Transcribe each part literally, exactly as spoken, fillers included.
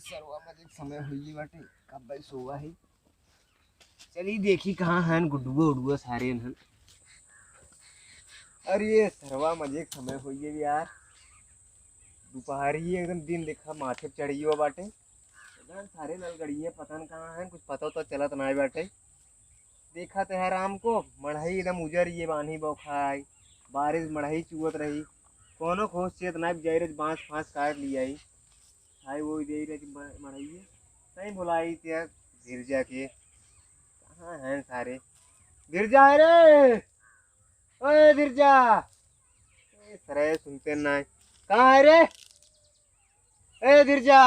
सरवा मजे के समय होइए बाटे, कब भाई सोवा है। चली देखी कहाँ हैं गुड्डुआ उड्डुआ सारे हैं। अरे ये सरवा मजे के समय होइए यार, दोपहर ही एकदम दिन देखा माथे पे चढ़ी हुआ बाटे। एकदम सारे नलगड़िए पता न कहाँ हैं, कुछ पता तो चलत ना बाटे। देखा तो है राम को, मड़हई एकदम उजर ये बान्ही बौखाई, बारिश मड़हई चुअत रही, कोनो खोज चेत ना जाई रही, बांस फांस काट लिया ही। हाय वो दे रहे कि म-, मड़हई है। नहीं बुलाई ते गिरजा के, कहाँ हैं सारे? गिरजा है रे, ओए गिरजा। ए, सरे सुनते ना है। कहाँ है रे? ए गिरजा।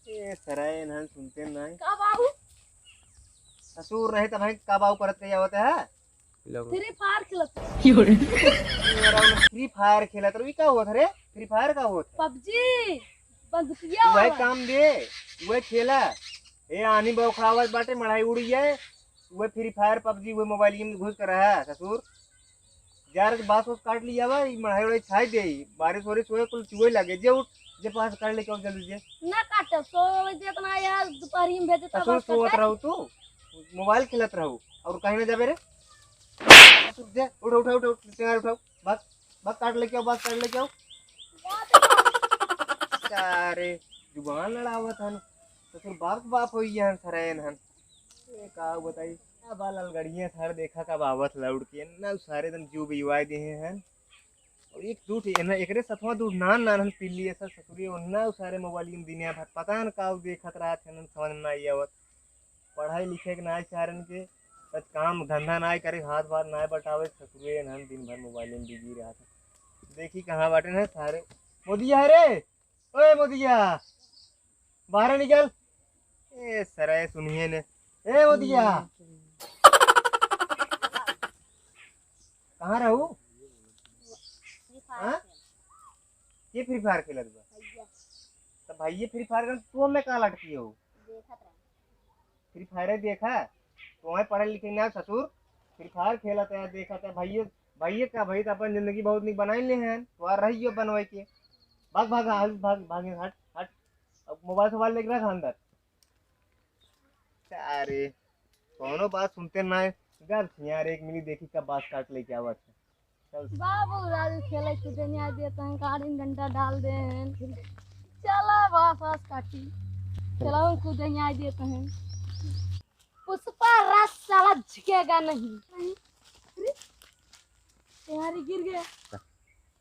ए, सराय इन्हन सुनते नाई। का बाबू? ससुर नहीं तो भाई का बाबू करत कही आवत है? Free Fire खेलत। Free Fire खेलत रहो, ई का होत रे? Free Fire का होत है? PUBG, बंदूकिया वही वाला। काम दे, वही खेला। ए, आनी बौखलावत बाटे, मड़ाई उड़ी जाए, वही Free Fire, PUBG, वही मोबाइल में घुस कर रहा है ससुर। जा रे, बांस ओस काट लिया बा, ई मड़ाई उड़ाई छाई दे, ई बारिश वारिश होए, कुल चुए लागे। जे उठ, जे बांस काट लेके आओ जल्दी जे। ना काटब, सो देत ना यार, दोपहरी में भेजे तब ससुर बांस सोवत काटे। रहू तू, मोबाइल खेलत रहू, और कहीं ना जाबे रे। ससुर जे, उठ, उठ, उठ, उठ, टेंगार उठाओ, बांस, बांस काट लेके आओ, बांस काट लेके आओ। सारे जुबान लड़ावत हन, ससुर बाप बाप होई हन, सरायन हन। ए, का बताई, अब आ ललगड़िया थार देखा कब आवत लौट के, ना उ सारे एकदम जीव बिवाए देहे हैं। और एक दू ठे, एना, एकरे सथवा दू नान नान हन पिल्ली ऐसा ससुरी, ओन्ना उ सारे मोबाइल में दुनिया भर पता न का उ देखत रहत हैं, समझ में ना आई आवत। पढ़ाई लिखे के ना चाहरन के, बस काम धंधा ना करे, हाथ बार ना बटावे, ससुरे नन दिन भर मोबाइल में बिजी रहत हैं। देखी कहाँ बाटे ना सारे। मोदिया है रे, ओए मोदिया, बाहर निकल। ए सराय सुनिए ने। ए मोदिया, कहाँ रहू? Free Fire हाँ? खेल। के Free Fire खेलत बा? भैया। तो भैया Free Fire खेल, तू हमें का लटकी हो? देखत रहे। Free Fire देखा, तुम्हें पढ़े लिखे ना ससुर, Free Fire खेलत है, देखत है। भैया, भैया का भाई तो अपन जिंदगी बहुत निक बनाई ले हैं, तो आ रही हो बनवाई के। भाग, भाग, भाग, भाग, भाग, हट, हट। अब मोबाइल सोबाइल लेके रख अंदर। अरे, कौनो बात सुनते ना है। घर से यार एक मिनट देखी कब बांस काट लेके आवत है। चल। बाबू राजू खेले कूदे न्याय देते हैं, गाड़ी में डंडा डाल दे हैं। चला बांस वांस काटी। चला हम कूदे न्याय देते हैं। पुष्पा राज साला झुकेगा नहीं। नहीं। अरे, तुम्हारी गिर गया।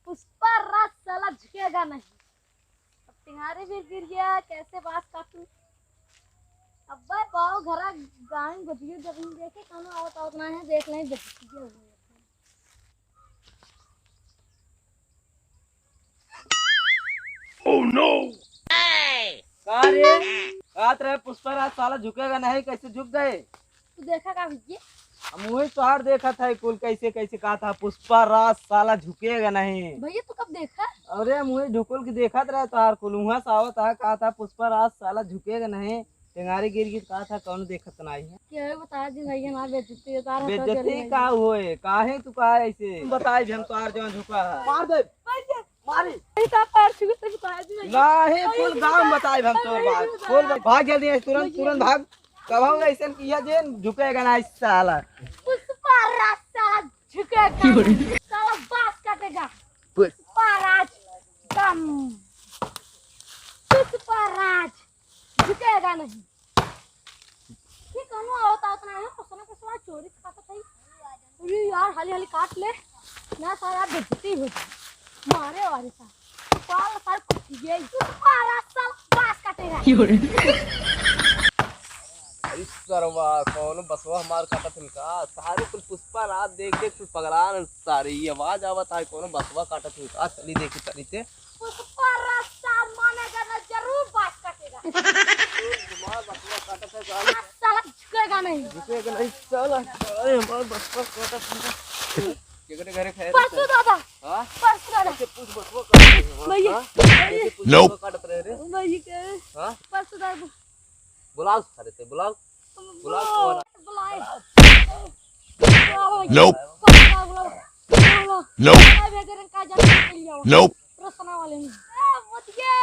पुष्पा राज साला झुकेगा नहीं। अब टेंगारी भी गिर गया, कैसे बांस काटूं? अब्बे बाव घरा गाय गोदियो जमीन देखे, कौनो आवत आवत ना है, देख लें, बेइज्जती के हुए। Oh no! का रे? कहत रहे पुष्पा राज साला झुकेगा नहीं, कैसे झुक गए? तू देखा का भैया? हम वही तोहार देखत है कुल, कैसे कैसे कहा था पुष्पा राज साला झुकेगा नहीं। भैया तू कब देखा? अरे हम वही ढुकुल के देखत रहे तोहार कुल, वहाँ से आवत है कहा था पुष्पा राज साला झुकेगा नहीं। टेंगारी गिर गिर कहा था कौन देखत नहीं है। क्या है बता जी भैया ना बेइज्जती उतार बेइज्जती का होए? काहे तू कहा ऐसे? बताई भी हम तोहार जौन झुका है। मार दे। मारी। नहीं तो पैर छू के तो बता दी। नहीं, कुल गांव बताई हम तोर बात। कुल भाग जल्दी, तुरंत, तुरंत भाग। कब हम ऐसे किया जे झुकेगा ना इस साला। पुष्पा राज साला झुकेगा नहीं। साला बांस काटेगा। पुष्पा राज कम। पुष्पा राज झुकेगा नहीं। ये कौनो आवत आवत ना है, पसना पसना चोरी खाता था। अरे यार, हाली हाली काट ले। ना सारा बेइज्जती हो जाए। मारे वाली सा। साल साल कुछ ये सारा साल बांस काटेगा। अरे सरवा, कौनो बसवा हमार काटत हन का? सारे कुल पुष्पा राज देख देख कुल पगलान सारे। ये आवाज आवत है, कौनो बसवा काटत हन का? चली देखी तनी ते। पुष्पा राज साल मानेगा ना, जरूर बांस काटेगा। तुम्हारा बसवा काटत है साले। आज साला झुकेगा नहीं। झुकेगा नहीं साला। अरे हमारा बसवा काटत है। केकरे घरे खाए परसों दादा। हाँ? परसों दादा। ऐसे पूछ बसवा काटत है। भैया, हाँ? भैया। ऐसे पूछ बसवा काटत रहे रे। भैया के। हाँ? परसों दादा। बुलाओ सारे ते, बुलाओ। बुलाओ कौन? बुलाए। बुलाओ। Nope। बुलाओ, बुलाओ। बुलाओ। Nope। बुलाओ, भेजे रहे, कहाँ जाने के लिए आओ। Nope। रसना वाले में। ए, मोतिया।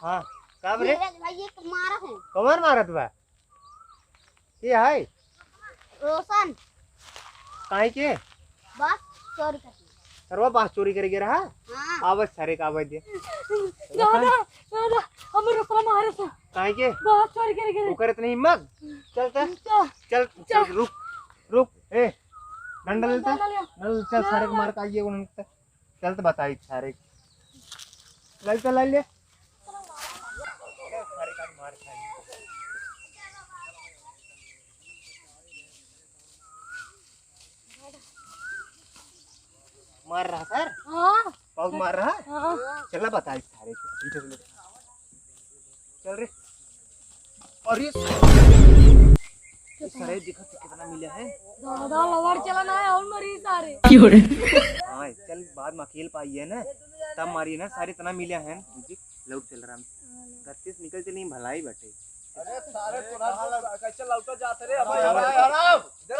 हाँ, का रे? धीरज भाई, एक मारा है। कौन मारत बा? के है? रोशन। काहे के? बस चोरी कर। सरवा बस चोरी करे गे रहा? हाँ। आवाज सारे का आवाज दे। दादा, दादा, हमर रोशनवा मारे से। काहे के? बस चोरी करे गे रहे। ओकर इतनी हिम्मत? चल, चल। चल। चल, चल, चल। रुक, रुक, ए, डंडा लेता? डंडा ले। डंडा ले, चल, डंडा सारे को ले। मार का आइए उन्हें। चल तो बताई सारे। ले, चल, ले, ले। मार रहा सर? हाँ। बहुत मार रहा? हाँ। चला बताई सारे को। पीछे से ले। चल रे। अरे सारे, देखो तो कितना मिला है। दादा, लवर चला ना है और मरी सारे। क्यों रे? हाँ, चल बाद में अकेल पाई है ना, तब मारी ना सारे, इतना मिला है। लौट चल रहा है। घर से निकल चली, भलाई बटे। अरे सारे, तोरा कैसे लौटा जाते रे? अबे, अरे, अरे, अरे,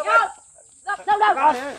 अरे,